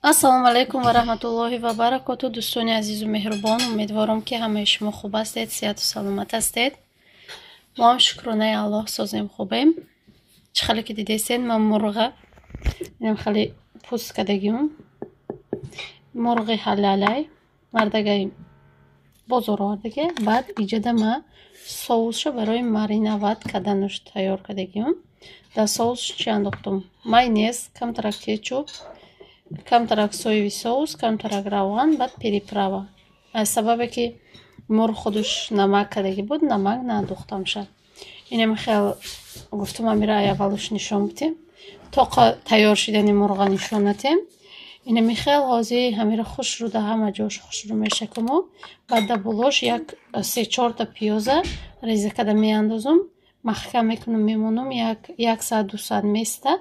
Ассалому алайкум ва раҳматуллоҳи ва баракоту. Дӯстони азизу меҳрубон, умедворам, ки ҳамаи шумо хуб ҳастед, сиҳату саломат ҳастед. Мо ҳам, шукронаи Аллоҳ, созем, хубем. Чӣ хеле ки дидесед, ман мурға инам хеле пӯст кардагим. Мурғи ҳалалай мардагай бозор овардаги. Баъд иҷода ма соусшо барои мариновать карданаш тайёр кардагим. Дар соус чӣ андохтум? Майонез, камтарак кетчуп, камтарак соевый соус, камтарак равған, баъд приправа. Аз сабабе ки мурғ худаш намак кардагӣ буд, намак наандохтамша. Инам хел гуфтум, амира аввалуш нишон бидем, тоқа тайёр шидани мурға нишон натем. Инами хел ҳозир ҳамира хушрӯ да ҳама ҷош хушрӯ мешакуму баъд да болош як се чорта пиёза реза карда меандозум, маҳкам мекунам, мемонам, як соат, 2 соат места.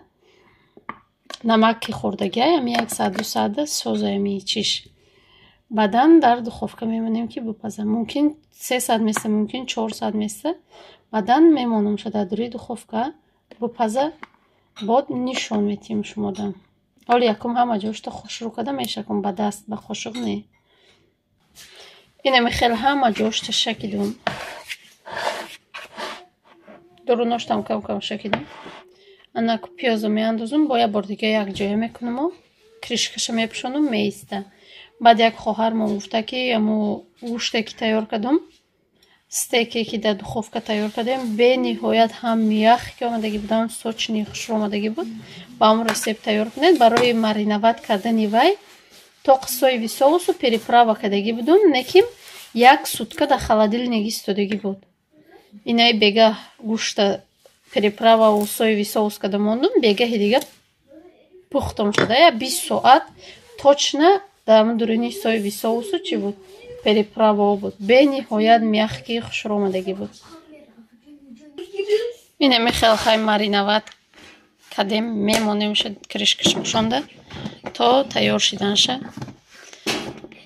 Намак ки хӯрдагиай, ами як соат, 2 соата созаями чиш. Баъдан дар духовка мемонем, ки бипаза. Мумкин, 3 соат места, мумкин, 4 соат места. Баъдан мемонамша дар дури духовка, бипаза, бод нишон метиҳем шумода. Ҳоли якум ҳама ҷошто хушрӯ карда мешакум ба даст, ба қошуқ не. Инами хел ҳама ҷошта шакидум, дуруноштам кам кам шакидум. Анак пиёзо меандозум, бо як бор дига якҷоя мекунаму крышкаша мепӯшонам, меиста. Баъд як хоҳармон гуфта, ки амо гӯште ки тайёр кардум, стейке ки дар духовка тайёр кардем, бениҳоят ҳам мягкий омадагӣ буд, ҳам сочный, хушрӯ омадагӣ буд. Ба ҳамон рецепт тайёр кунед. Барои мариновать кардани вай тоқ соевый соусу приправа кардагӣ будум, лекин як сутка дар холодильник истодагӣ буд. Инаи бегаҳ гӯшта приправаву соевый соус карда мондум, бегаҳи дига пухтам шуда, я 20 соат точно дар дуруни соевый соусу чӣ буд, приправао буд. Бениҳоят мягкий, хушрӯ омадагӣ буд. Инами хел хай мариновать кардем, мемонемша, крышкаша пӯшонда, то тайёр шиданша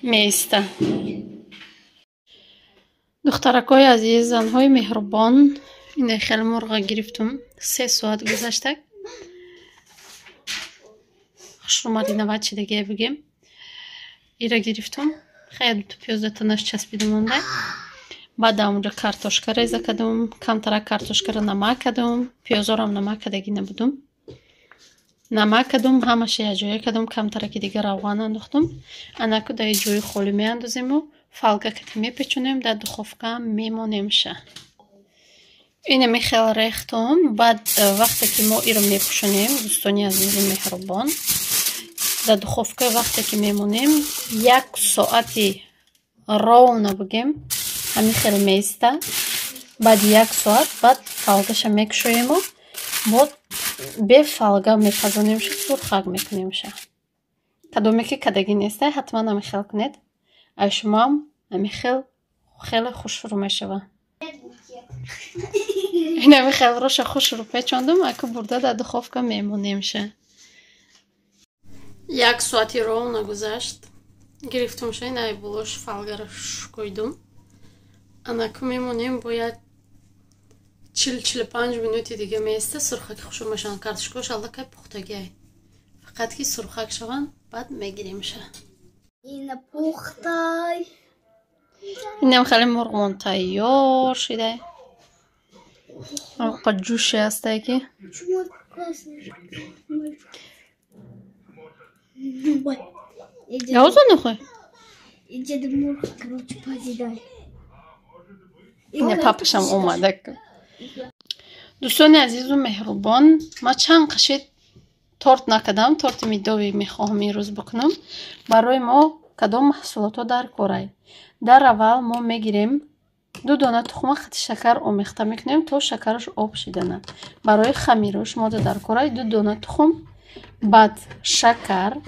меиста. Духтаракҳои азиз, занҳои меҳрубон, ина хел мурға гирифтум. 3 соат гузаштак, хушрӯ мариновать шидагия бигем. Ира гирифтум, хеле дуто пиёза танаш часпида монда. Баъд дар онҷо картошка реза кардум, камтарак картошкаро намак кардум, пиёзорам намак кардагӣ набудум, намак кардум, ҳамаша якҷоя кардум, камтараки дига равған андохтум. Анаку дар ҷои холӣ меандозему, фольга кати мепечонем, дар духовка мемонемша. Инами хел рехтум. Баъд вақте ки мо иро мепӯшонем, дӯстони азизу меҳрубон, дар духовка вақте ки мемонем, як соати ровно бигем, ҳамин хел меиста. Баъди як соат баъд фольгаша мекушоему, бо бе фольга мепазонемша, сурхак мекунемша. Кадоме ки кадагӣ нестай, ҳатман ҳамин хел кунед, ай шумоам ҳамин хел хеле хушрӯ мешавад. Инами хел роша хушрӯ печондум, аку бурда дар духовка мемонемша. Як соати ровно гузашт, гирифтумша, инай болош фольгаро шукоидум. Анаку мемонем, бояд 40-45 минути дига меиста, сурхаки хушрӯ мешаванд. Картошкаош аллакай пухтагиай, фақат ки сурхак шаванд, баъд мегиримша. Ина пухтай. Инам хеле мурғмон тайёр шидай, қа ҷӯше ҳастай ки. Почему классный? Ягозо нехоҳӣ? Иди мурғ, короче, позидай. Ина папашам омада. Дӯстони азизу меҳрубон, ман чанд қашид торт накардам, торти медовый мехоҳам имрӯз бикунам. Барои мо кадом маҳсулотҳо дар корай? Дар аввал мо мегирем ду дона тухма, хати шакар омехта мекунем, то шакараш об шидана. Барои хамирош мода дар корай ду дона тухм, баъд шакар,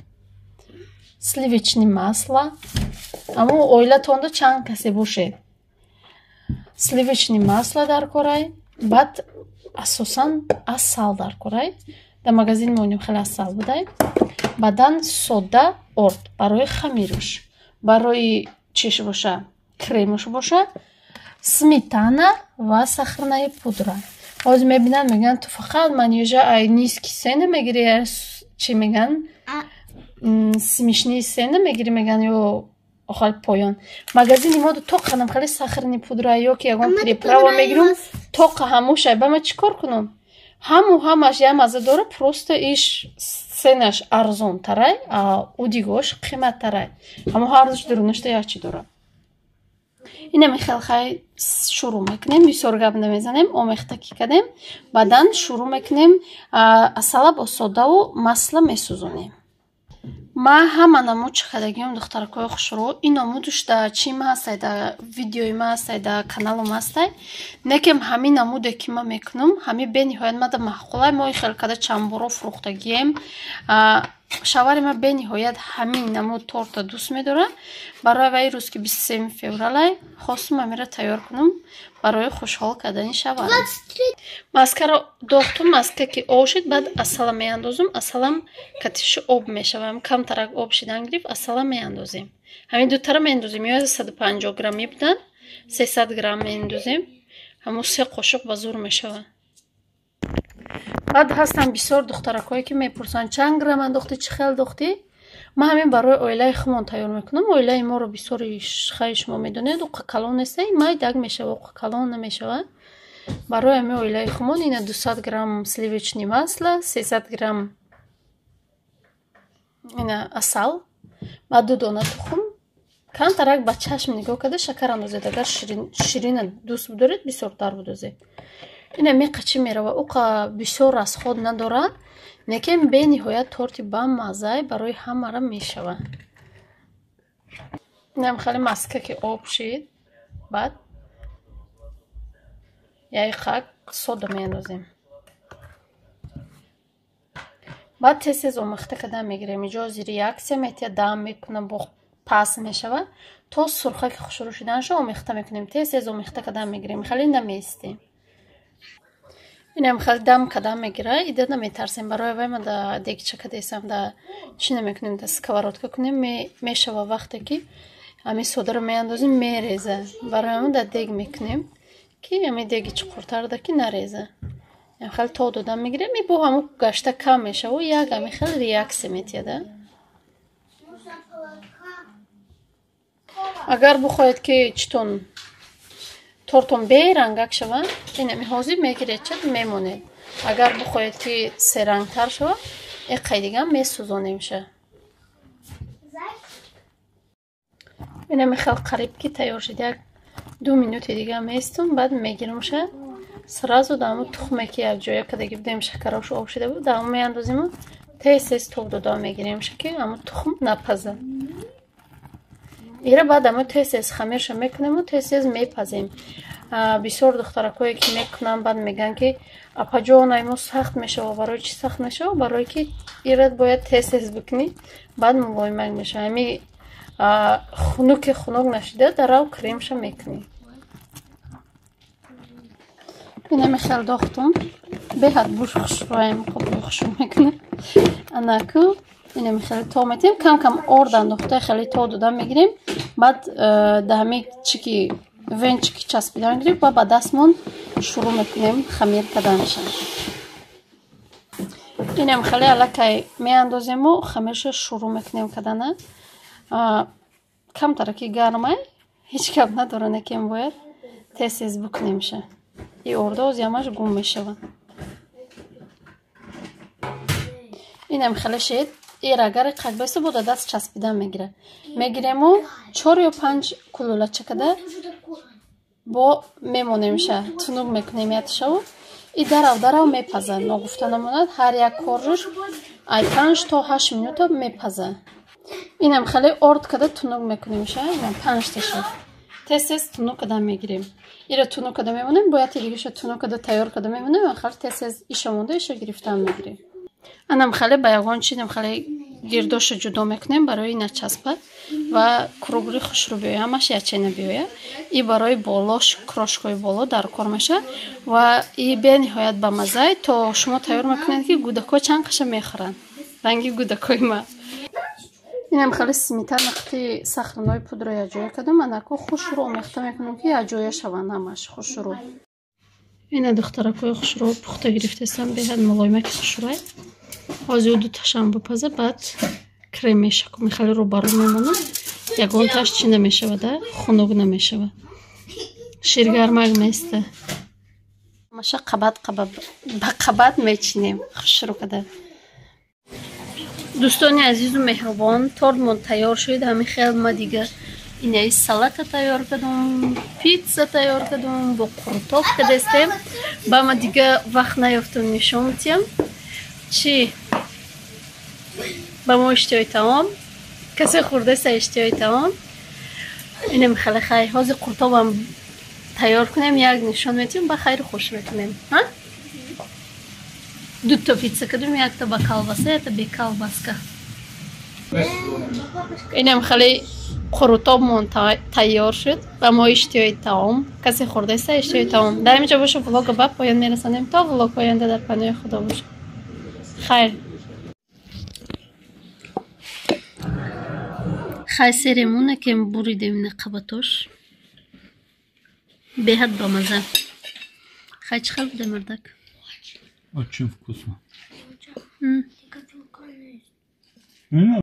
сливочный масло. Аммо оилатонда чанд касе бошед, сливочный масло дар корай. Баъд асосан асал дар корай. Дар магазин монем, хеле асал будай. Баъдан сода, орд барои хамируш, барои чиш боша, кремуш боша, сметана ва сахарная пудра. Ҳозир мебинанд, мегӯянд, ту фақат манижа ай низкий цены мегирӣ, чӣ мегӯянд. Смешные цены мегирӣ, меган, ё охали поён. Магазини мо тоқа нам хеле сахарный пудра ё ки ягон приправа мегирам, тоқа ҳамушай. Ба ман чӣ кор кунам? Ҳаму ҳамаш я маза дора, просто иш ценаш арзонтарай, а ӯ дигош қиматтарай. Ҳамо ҳардуш дурунашта як чӣ дора. Инами хел хай шурӯъ мекунем, бисёр гап намезанем, омехта ки кардем, баъдан шурӯъ мекунем, асала бо содаву масла месӯзонем. Ма ҳама намуд чихадагиём, духтаракҳои хушрӯ, ин намудуш да чӣ ма ҳастай, да видеои ма ҳастай, да каналум ҳастай. Некем ҳамин намуде ки ма мекунам, ҳамин бениҳоят мада маъқулай. Мо хел када чандборо фурӯхтагием. Шавари ма бениҳоят ҳамин намуд торта дӯст медорад. Барои вай рӯз ки 23 февралай, хостум амира тайёр кунам барои хушҳол кардани шаварам. Маскаро дохтум, маска ки об шид, баъд асала меандозум. Асалам катиши об мешавам, камтарак об шидан гирифт, асала меандозем. Ҳамин дутара меандозем, ё 150 грамм мебудан, 300 грамм меандозем. Ҳамун се қошуқ ба зур мешавад. Баъд ҳастанд бисёр духтаракҳое ки мепурсанд, чанд грамм андохтӣ, чӣ хел дохтӣ. Ман ҳамин барои оилаи худмон тайёр мекунам. Оилаи моро бисёри хай шумо медонед, уқа калон неста, майдак мешава, уқа калон намешавад. Барои ҳамин оилаи худмон ина 200 грамм сливочный масло, 300 грамм ина асал, баъд ду дона тухм. Камтарак ба чашм нигоҳ карда шакар андозед. Агар ширина дӯст бидоред, бисёртар бидозед. Ина меқачи мерава, уқа бисёр расход надорад, лекин бениҳоят торти бамаззай барои ҳамара мешавад. Инам хеле маска ки об шид, баъд яйқак сода меандозем. Баъд тез тез омехта кардан мегирем. Иҷо реаксия метиҳад, дам мекунам, бо пас мешавад, то сурхаки хушрӯ шиданашо омехта мекунем. Тез тез омехта кардан мегирем, хеле намеистем. Инам хеле дам кадан мегира, ида наметарсем. Барои вай ма да дегча кадесам, да чӣ намекунем, да сковородка кунем, мешава вақте ки ҳамин содаро меандозем, мереза. Барои ҳамон да дег мекунем, ки ҳамин деги чуқуртар да ки нареза. Ям хеле то додан мегирем, и бо ҳамон гашта кам мешава, як ҳамин хеле реаксия метиҳад. Агар бихоҳед ки читон тортон берангак шавад, инами ҳозир мегиред, чад мемонед. Агар бихоҳед ки серангтар шавад, иқай дига месӯзонемша. Инами хел қариб ки тайёр шид, як ду минути дига меистум, баъд мегирамша. Сразу дар ҳамун тухме ки якҷоя кадаги будем, шакарошу об шида буд, дар ҳамун меандозиму тез тез тоб дода мегиремша, ки ҳамун тухм напазад. Ира баъд ҳамун тез тез хамирша мекунему, тез тез мепазем. Бисёр духтаракҳое ки мекунанд, баъд мегӯянд ки апаҷон, ай мо сахт мешава. Барои чӣ сахт мешава? Барое ки ира бояд тез тез бикунӣ, баъд мулоимак мешава. Ҳами хунуке хунук нашида дарав кремша мекунӣ. Инами хел дохтум, беҳад буш хушрӯем, қобли хушрӯ мекунем. Анаку инами хеле то метиҳем, кам кам орд андохта хеле то дода мегирем. Баъд да ҳами чики венчики часпида мегирем ва ба дастмон шурӯъ мекунем хамир карданша. Инам хеле аллакай меандозему, хамирша шурӯъ мекунем кардана. Камтараки гармай, ҳеҷ гап надора, некем бояд тез тез бикунемша. И орда ози ҳамаш гум мешавад. Инам хеле шед, ир агар қак беста бо даст часпида мегирад. Мегирему 4 ё 5 кулулача када бо мемонемша, тунук мекунем ятшаву. И дарав дарав мепазад, ногуфта намонад, ҳар як коржуш ай 5 то 8 минута мепазад. Инам хеле орд када тунук мекунемша, инам 5 таша. Тез тез тунук када мегирем. Ира тунук када мемонем, бояд дигиша тунук када тайёр када мемонем, ахар тез тез иша монда, иша гирифтан мегирем. Анам хеле ба ягон чи нам хеле гирдоша ҷудо мекунем барои начаспад ва кругли хушрӯ биёя, ҳамаш ячена биёя. И барои болош, крошкои боло дар кор мешавад ва и бениҳоят ба маззай, то шумо тайёр мекунед ки гӯдакҳо чанд қаша мехӯранд. Ранги гӯдакҳои ма. Инам хеле сметана қити сахарной пудро якҷоя кардам, анаку хушрӯ омехта мекунем ки якҷоя шаванд ҳамаш хушрӯ. Ина духтаракҳои хушрӯ пухта гирифтаистам, беҳад мулоимаки хушрӯай. Ҳозир ду ташам бипаза, баъд Крем мешава, мехали рӯбарӯ мемонад. Ягонташ чӣ намешавад, хунук намешавад. Ширгармак места. Маша қабат қабат ба қабат мечинем. Хушрӯ када. Дӯстони азизу меҳрубон, тортмон тайёр шуд. Ҳамин хел ма дига инаи салата тайёр кардум, питса тайёр кардум, бо қурутоб кардастем. Ба ма дига вақт наёфтум нишон диҳам. Чӣ? Ба мо иштиҳои таом. Касе хӯрдаста иштиҳои таом. Инам хеле хай. Ҳозир қуртобам тайёр кунем, як нишон метиҳем, ба хайру хуш мекунем. Ҳа? Дуто питса кардум, якта ба колбаса, якта бе колбаска. Инам хеле қурутобмон тайёр шуд. Ба мо иштиҳои таом. Касе хӯрдаста иштиҳои таом. Дар ҳамин ҷо боша влога ба поён мерасонем. То влог оянда дар паноҳи Худо бошед. Хайр. Хай серемона ки буридем ина қабатош. Беҳад бамаза. Хай чӣ хел буда мардак? Очень вкусно.